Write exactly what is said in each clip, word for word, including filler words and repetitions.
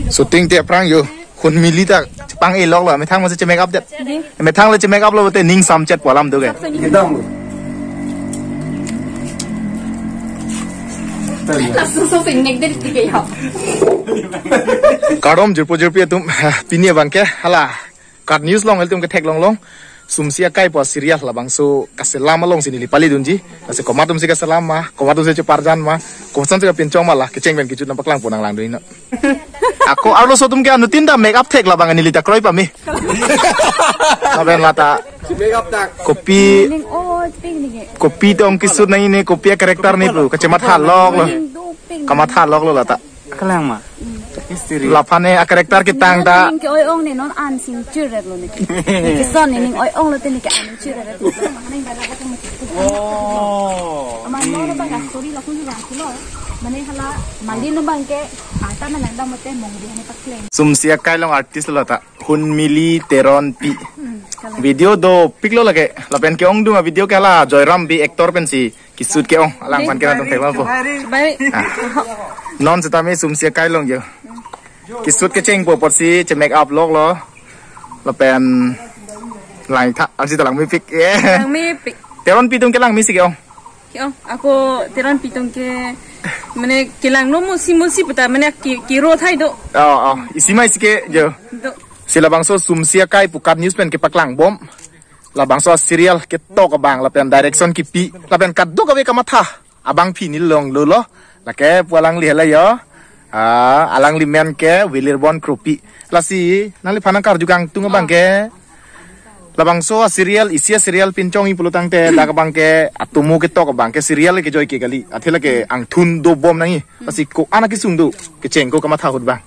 Shooting te aphrang yo. Hun mili ta chepang-e loklo, methang masi che-make up det. Methang le che-make up lo te ning samchet pu alam do ke. Kedam. Langsung so sing nek det tiga ya. Kardom jirpo jirpi atum, pini abang ke hala KAT News along ilitum ketheklong long. Sumsi Akai pu serial labangso kaselam alongsi neli pali dunji. Lasi komat atumsi kaselam ma, komat atumsi cheparjan ma, koson si kapinchong ma la, kecheng pen kejut nangpaklang pon nang langdun non. Ako arloso atum ke anuttin ta make up thek labang neli ta kroi pame. Lapen lata. Make up tak. Kopi, Ning oi ping ning e. Kopi tong ke-shoot nangji, kopi a-character ni pu, kachematha loklo. Ning do ping. Kamatha loklo lata. Kalang ma. History. Laphan ne a-character ketang ta. Ning ke oi-ong ne non an sing chirret lo ne. Ning ke son ne ning oi-ong lo te ning ke an chirret lo. Oh. Ama no no bang story la kun bang kilo. Mane hala mali no bang ke ata na langdam mate mong di hane pakleng. Sumsi Akai along artist lo ta. Hun mili Teronpi. Hmm, kalang. Video dopiklo lake. Lapen ke-ongdung a-video ke hala Joyram Bey actor pensi ke-shoot ke-ong. Alangphan ke nangtum thek ma pu. Bye. Ah. Non setame Sumsi Akai along yo. Ke-shoot kechengpo apotsi che-make up loklo. Lapen langtha, ansi ta langmepik. Yeah. Langmepik. Teronpi atum kelang mesi ke-ong. Ke-ong, ako Teronpi atum ke mane kelang no mosi mosi puta mane ki, kiro thai do. Oh, oh. Isi ma isi ke yo. Do. Si labangso Sumsi Akai pu KAT News pen kepaklang bom. Labangso serial ketok abang lapen direction kipi lapen kadokave kamatha abangpi neli longlo lo. Lake pu alangli hala yo. Ah, alangli men ke Willirbon Kropi. Lasi nangliphan nangkarju kangtung abang ke. Labangso a-serial, isi a-serial pinchongji pulo tangte dak abang ke atomo ketok abang ke serial kejoi ke kali. Athe lake angthun dobom nangji. Lasi ko-an akesung do kecheng ko kamatha ahut abang.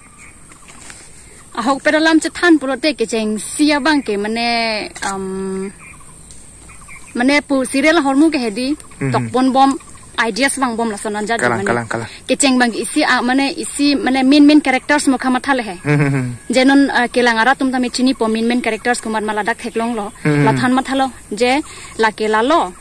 Ahokpet alam chethan pulote kechengsi abang ke mane, um, mane pu serial ahormu ke hedi, mhm, tokpon bom ideas vangbom lason anja. Kalang, mane kalang, kalang. Kecheng abang isi a, mane isi mane main main characters mo kamatha le he. Hmm, hmm, hmm. Je non, ah, kelang arat atum tame chinipo main main characters komat ma ladak theklonglo. Hmm, hmm, hmm. Lathan mathalo je lake lalo.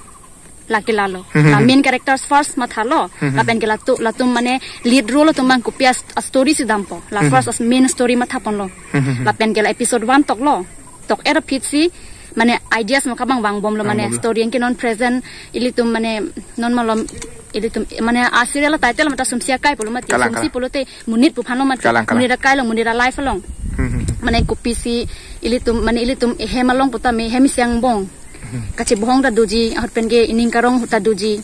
Lake lalo. Hmm, hmm, hmm. La main characters first mathalo. Hmm, hmm. Lapen ke latu, latum mane lead role atum abang kopi a st-, a-story si dampo. La, hmm, hmm, first as main story mathaponlo. Hmm, hmm, hmm. Lapen ke la episode one toklo. Tok-et aphi si mane ideas mo kabang vangbomlo mane vangbomlo. Story anke non present ilitum mane non malom ilitum mane a-serial a-title mate Sumsi Akai pulo mati. Kalang, Sumsi kalang. Pulote monit pu aphanlo mati. Kalang, kalang. Monit akai along, monit a-life along. Hmm, hmm, hmm. Mane kopisi ilitum, mane ilitum ehem along putame ehem isi angbong. Hmm. Kachebohong ta doji, ahut pen ke ining karong ta doji.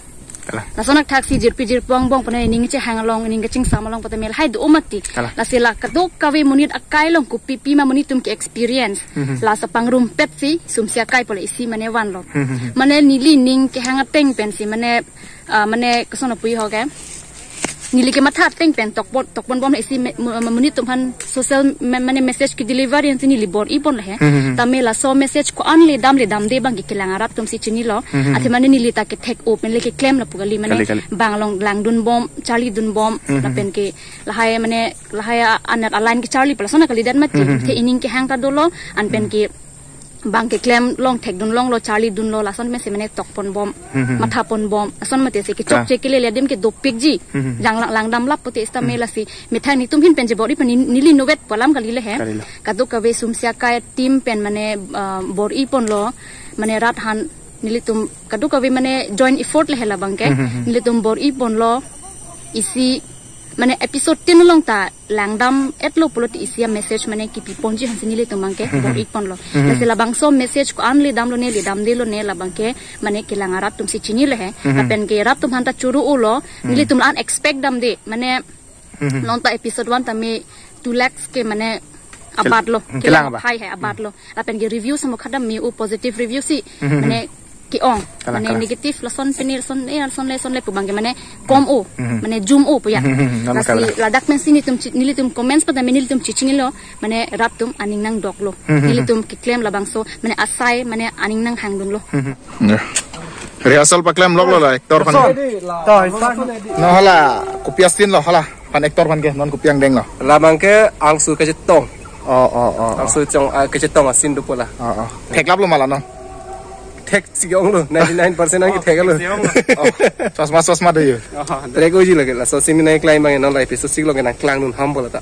Kalang. Lason athak si jirpi jirpo angbong putame ining chehang along, ining kachingsam along putame lahai do mati. Kalang. Lasi la kadokave monit akai along kopi pima monit atum ke-experience. Hmm, hmm. Lasi pangrumpet si Sumsi Akai pulo isi mane vanlo. Hmm, hmm, hmm. Mane neli ning kehang ateng pensi mane ah, mane koson apui ho ke. Neli kematha ateng pen tokpon, tokpon bom isi me-, mo-, mo-, monit atum aphan social me-, mane message ke-deliver ansi neli bor-iponlo he. Hmm, hmm, hmm. Tame laso message ko-an le dam le damde abang ke kelang arat atum si chinilo. Hmm, hmm, hmm. Athe mane neli ta kethek-o pen le keklem lapu kali mane. Kali, kali. Bang along langdun bom, charlidun bom, hmm, hmm, lapen ke lahai mane lahai a-, anat a-line kecharli pu lason akalidet mati. Hmm, hmm, hmm. Athe ining kehang ta dolo, an pen, hmm, ke bang keklem long thekdun longlo charlidunlo lason pensi mane tokpon bom, hmm, hmm, hmm, mathapon bom lason mate si kechokche, ka, kelele adim ke dopikji. Hmm, hmm, hmm. Jang lang, langdam lap pute sitame, hmm, lasi methang netum ahin pen je bor-i pen ni-, neli novet pu alam kali le he. Kalilo. Kadokave Sumsi Akai team pen mane, ah, bor-iponlo mane rat aphan nelitum kadokave mane joint effort le he labang ke. Hmm, hmm, hmm. Nelitum bor-iponlo isi mane episode tin along ta langdam-etlo pulote isi a-message mane kipiponji aphansi nelitum abang ke, mhm, bor-iponlo. Mhm. Lasi labangso message ko-an le damlo ne, le damdelo ne labang ke mane kelang arat atum si chinilo he. Mhm. Lapen ke rat atum aphan ta choro-olo, mhm, nelitum la-an expect damde mane, mhm, non ta episode one tame two lakhs ke mane abatlo. Kel-, kelang, kelang aba? Hai hai abatlo. Lapen ke review samo khadam me-o, positive review si, mhm, mane ke-ong. Kalang, mane kalang. Negative lason pini lason, eh, lason le, lason le pu abang ke mane kom-o, mhm, mane jum-o pu ya. Mhm, mhm, mhm. Lasi kalang. Ladak pensi netum chi-, nelitum comments pata me nelitum chichinilo, mane rat atum aning nangdoklo. Mhm, mhm. Nelitum keklem labangso mane asai mane aning nanghangdunlo. Mhm. Ya. Rehearsal paklem loklo la actor aphan. To, isa. No hala kopi a-scene lo hala. Aphan actor aphan ke non kopi angdenglo? Labang ke angsu kechetong. Oh, oh, oh, oh. Angsu chong, ah, kechetong a-scene dopo la. Oh, oh. Theklaplo ma la non? Thek si ong lo, ninety nine percent ang Oh, thek lo. si ong lo. Oh. Chosma, chosma do yo. Oh, Trek oji lagi laso simi nai klai bang non la episode six lo ke nangklang dun ham bola ta.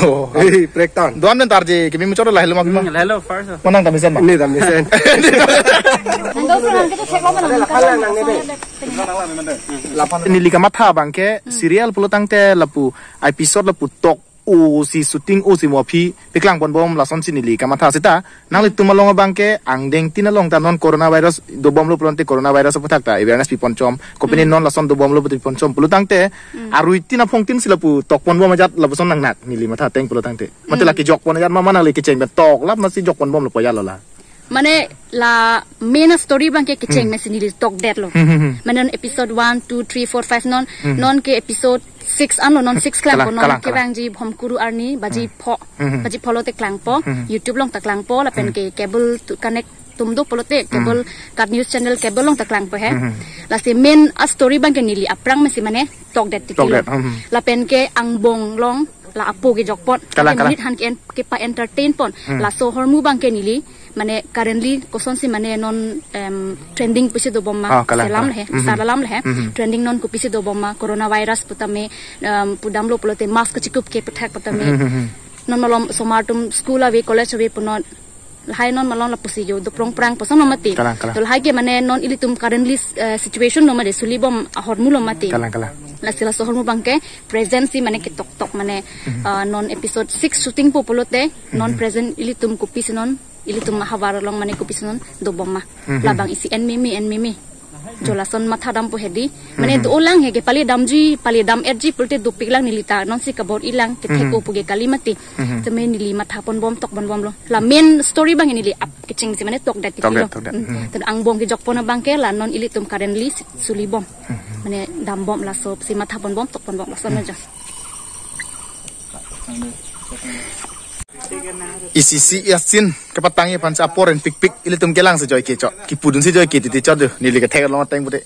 Oh. Hey, break down. Don men tarje, kimi muchot la hello ma bima. Hmm, hello, first. Manang kami sen ma. Ini kami sen. Nang dos nang kita check lo nang. Lapan nang nebe. Lapan nili kamatha bang ke serial pulo tangte lapu episode lapu tok o si shooting o si mo aphi paklang pon bom lason si nili kamatha seta nanglitum along abang ke angdeng tin along ta non coronavirus dobom lo pulote coronavirus aputhak ta awareness pi pon chom kopine non lason dobom lo pi pon chom pulo tangte arui tin aphong tin si lapu tok pon bom ajat lapuson nang nak nili matha ateng pulo tangte mate lake jok pon ajat ma manang le kecheng pen tok lap masi jok pon bom lo po ajat lo la. Mane la main story bang ke kecheng mesi nili tok det lo. Hmm, hmm, hmm. Mane non episode one, two, three, four, five non, Hmm. non ke episode six anlo non six klang Kalang, po non kalang, ke kalang. bang ji Bhomkuru arni baji Hmm. pho. Hmm, hmm. Baji pho lote klang po. Hmm. YouTube along ta klang po lapen Hmm. ke cable to connect tum do pulote cable Hmm. Kat News Channel cable along ta klang po he. Hmm, hmm. Lasi main a story bang ke nili aphrang mesi mane tok det Tok titilo. det, hmm, hmm. Lapen ke angbong along la apo ke jokpot. Kalang, Lapen kalang. Minute han ke en- kepa entertain pon. Hmm. Laso ahormu bang ke nili mane currently koson si mane non em, trending pusi dobom ma Oh, kalang, selam kalang. le he, Mhm. sar alam le he. Mhm. Trending non kopisi dobom ma coronavirus putame em, pudam lo pulote mask kachikup ke puthak putame. Mhm, mhm. Non malom osomar atum school ave college ave punon lahai non malom lapusi jo doprong prang puson mati. Kalang, kalang. To lahai ke mane non ilitum currently eh, situation lo mati suli bom ahormu lo mati. Kalang, kalang. Lasi laso ahormu bang ke present si mane ketok tok mane Mhm. eh, non episode six shooting po pulote non Mhm. present ilitum kopisi non ilitum ahavar along mane kopisi non dobom ma. Mhm. Labang isi en mimi en mimi. Jo lason matha dam po hedi. Mane Mhm. do lang he ke pali damji, pali dam etji pulote dopik lang neli ta non si kabor-i lang kethek Mhm. o pu ke kali mati. Mhm. Teme neli matha pon bom tok pon bom lo. La main story bang neli ap kecheng si mane tok det Tok titilo. det, tok det. Hmm. Mhm. Te angbong ke jokpon abang ke la non ilitum currently si- suli bom. Mhm. Mane dam bom laso si matha pon bom tok pon bom laso Mhm. na jo. Isi isi asin kepatang aphan si apor en pikpik ilitum kelang si joike chot. Kipudun si joike titi chot jo. Neli kethek along ateng pute.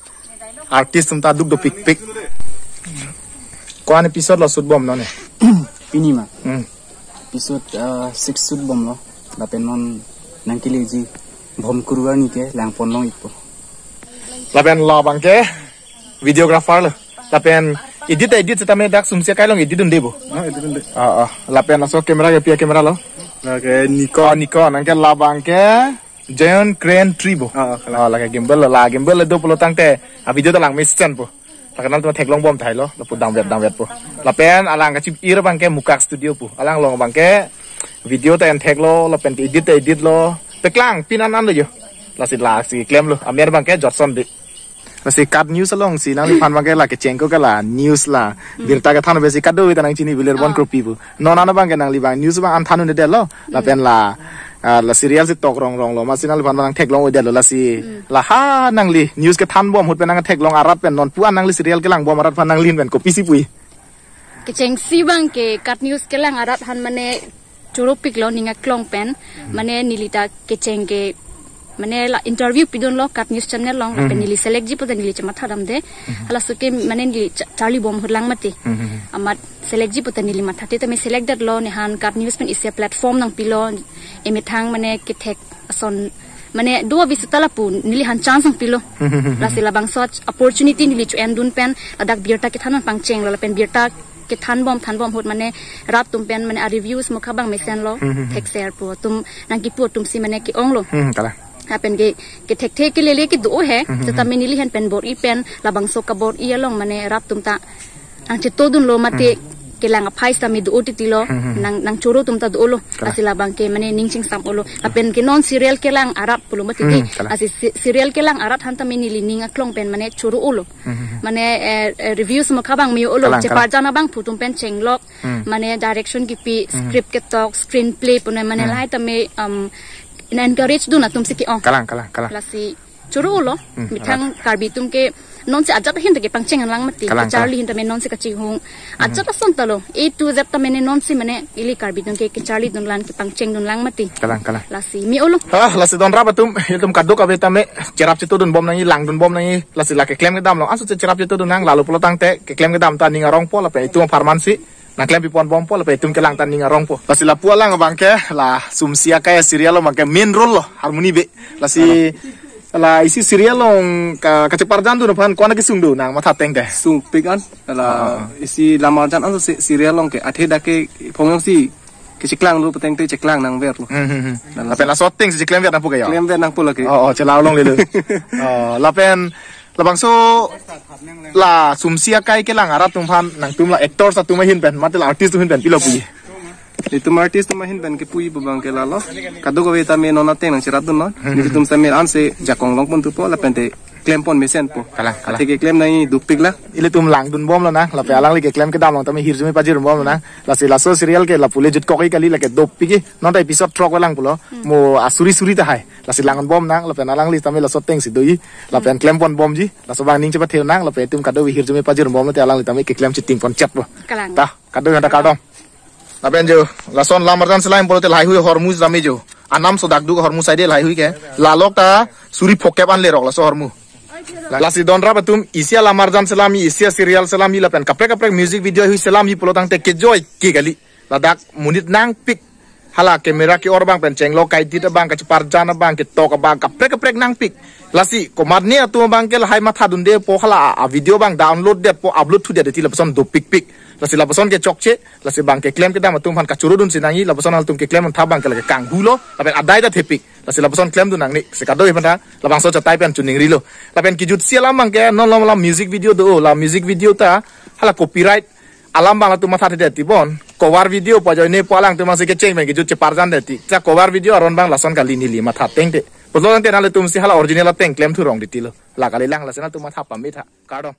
Artist atum ta duk dopikpik. Ko-an episode lo shoot bom non ne? Pini ma. Hmm. Episode uh, six shoot bom lo. Lapen non nangkeleji Bhomkuru arni ke lang pon long ikpo. Lapen labang ke videographer lo. Lapen edit edit setame dak sumsi akai along edit dunde bo. Ah, edit dunde. Ah, ah. Lapen laso camera ke pi a-camera lo? Lake Nikon. Ah, Nikon. Anke labang ke Zion Crane three bo. Ah, ah, kalang. Ah, lake gimbal lo. La gimbal lo do pulo tangte. A video ta lang mesen po. Lakanal tu theklong bom thai lo. Lapu dam vet dam vet po. Lapen alang kachip ir bang ke Mukak Studio po. Alang along bang ke video ta en thek lo. Lapen edit ta edit lo. Paklang pin an an lo jo. Lasi lasi klem lo. Amer bang ke Jotson de. Lasi Kat News along si nangliphan bang ke la kecheng ko ke la news la birta kethan be si kado ta nangchini bilir bon Ah. kropi bu. Non ano bang ke nangli bang news bang an than un-edet lo. Lapen la ah, la serial si tok rong rong lo masi nangliphan bang theklong un-edet lo lasi Hmm. la ha nangli news kethan bom ahut pen nangtheklong arat pen non pu-an nangli serial kelang bom arat aphan nangli pen kopisi pu-i. Kecheng si bang ke Kat News kelang arat aphan mane choro pik lo ning aklong pen mane neli ta kecheng ke mane la interview pidun lo Kat News Channel along lapen Hmm. neli select ji pute neli chematha dam de. Halaso ke mane neli cha- charli bom ahut lang mati. Hmm. Amat select ji pute neli matha te tame select det lo ne han Kat News pen isi platform nangpi lo emethang mane kethek ason mane do avi seta lapu neli han chance nangpi lo. Hmm. Lasi labangso opportunity neli cho-en dun pen ladak birta kethan pangcheng lo lapen birta kethan bom than bom ahut mane rat atum pen mane a reviews mokha bang mesen lo Hmm, hmm, hmm. thekser po atum nangkipu atum si mane ke-ong lo. Hmm, kalang. Lapen ke kethekthe kelele kedo he Hmm, hmm, setame neli hen pen bor-i pen labangso kabor-i along mane rat atum ta nangcheto dun lo mate Hmm. kelang aphai setame do titi lo Hmm, hmm, hmm. nang nangchoro atum ta do lo. Kalang. Lasi labang ke mane ning chingsam olo. Lapen ke non serial kelang arat pulo mati Hmm, di. Kalang. Lasi si- serial kelang arat aphan tame neli ning aklong pen mane choro olo. Hmm, hmm, hmm. Mane eh, eh, reviews mokha bang me olo Kalang, kalang. Cheparjan abang pu atum pen chenglok Hmm. mane direction kipi Hmm. script ketok screenplay pune mane Hmm. lahai tame um, na encourage dun atum si ke-ong. Kalang, kalang, kalang. Lasi choro lo Hmm, methang kalang. Karbi atum ke non si ajat ahin ta kepangcheng lang mati Kalang, kecharli kalang. Ahin tame non si kachihung Hmm. ajat ason ta lo A to Z tame ne non si mane ili Karbi atum ke kecharli dun lang kepangcheng dun lang mati. Kalang, kalang. Lasi me olo. Ah, lasi don rap atum, itum kaduk ave tame, cherap cheto dun bom nangji, lang dun bom nangji, lasi la keklem kedam lo, asu cherap cheto dun nang, lalu pulo tangte, keklem kedam ta ning arong po, lapen itum apharman si, nangklem pi pon bom po, lapen itum kelang ta ning arong po. Lasi lapu alang abang ke, la sumsi akai serial lo, abang ke main role lo, harmony be, lasi, La isi serial along ka kacheparjan dun aphan ko-an akesung do nang matha ateng te? Sungpik an. La Ah. isi lam arjan an si serial along ke athe dak ke phong jongsi kacheklang lo pateng te cheklang nangver lo. Hmm, hmm, hmm. Lapen laso ateng si cheklem vet nangpo ke ya? Klem vet nangpo lake. Oh, oh, chelang longle lo. Oh, lapen labangso la sumsi akai kelang arat atum aphan nangtum la actors atum ahin pen mate la artist atum ahin pen pilo pu? Itum artist atum ahin pen kepu pu abang ke lalo. Kadokave tame non ateng nangcherap dun non. Hmm. Nelitum tame ansi jakong longpon thupo lapen te klempon mesenpo. Kalang, kalang. Athe keklem nangji dopik lang. Ilitum langdun bom lonang, lapen alangli keklem kedam along tame hirjume pajir bom lonang. Lasi laso serial ke lapu le jutkok-ik kali, lake dopik-ik. Non ta episode throk lang pulo. Hmm. Mo asuri suri tahai. Lasi langdun bom nang, lapen alangli tame laso ateng si do-i. Lapen klempon bomji. Laso abang ning chepathe nang, lapen itum kadokave hirjume pajir bom lo te alangli tame keklem chitingpon chetpo. Kalang. Ta, kadokave ta kardom. Lapen jo, lason lam arjan selam pulote lahai hui ahormu tame jo. Anam so dakduk ahormu saide lahai hui ke. Lalok ta suri phokep an lerok laso ahormu. Lasi don rap atum isi alam arjan selamji, isi aserial selamji lapen kaprek kaprek music video hui selamji pulo tangte kejoi-ik kali. Ladak monit nangpik. Hala camera ke-or abang pen chenglo kaidit abang, kacheparjan abang, ketok abang, kaprek kaprek nangpik. Lasi komatne atum abang ke lahai matha dunde po hala a video abang download det po, upload thudet ti lapuson dopikpik. Lasi lapuson ke chokche, lasi abang keklem kedam atum aphan kachoro dunsi nangji, lapuson atum keklem tha abang ke lake kanghu lo, lapen adai ta thepik. Lasi lapuson klem dun nangne, si kadokave aphan ta, labangso chatai pen choningri lo. Lapen kejutsi alam abang ke, non lom alam music video do, la music video ta, hala copyright, alam abang latum matha thedet ti bon. Cover video pu ajoine pu alangtum abang si kecheng pen kejut cheparjan det ti. Ta cover video aron abang lason kali neli matha ateng te. Pulo tangte nanglitum si hala original ateng klem thurong det ti lo. La kali lang lason atum matha pame tha. Kardom.